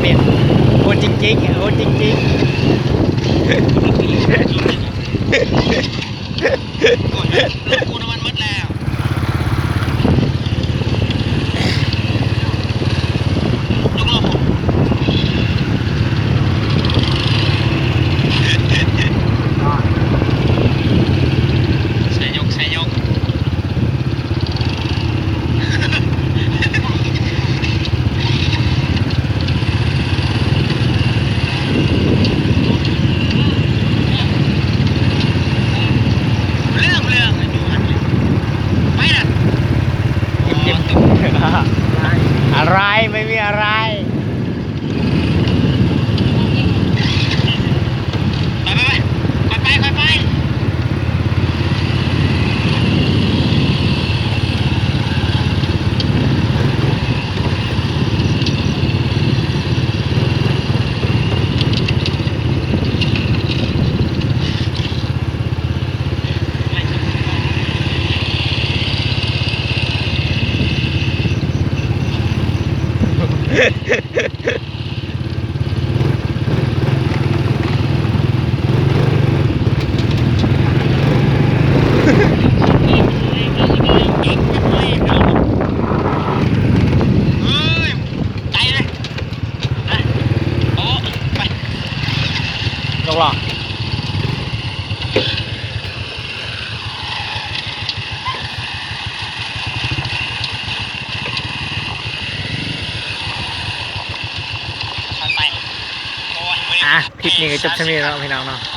ນີ້ໂຫດຈິງໆ ໂຫດຈິງໆ. ໂອ້ຍ ລົດກູນ້ຳມັນໝົດແລ້ວ. อะไร ไม่มีอะไร. ອ່ະ ຄລິບນີ້ກໍຈົບສ່ຳນີ້ເນາະ ພີ່ນ້ອງເນາະ.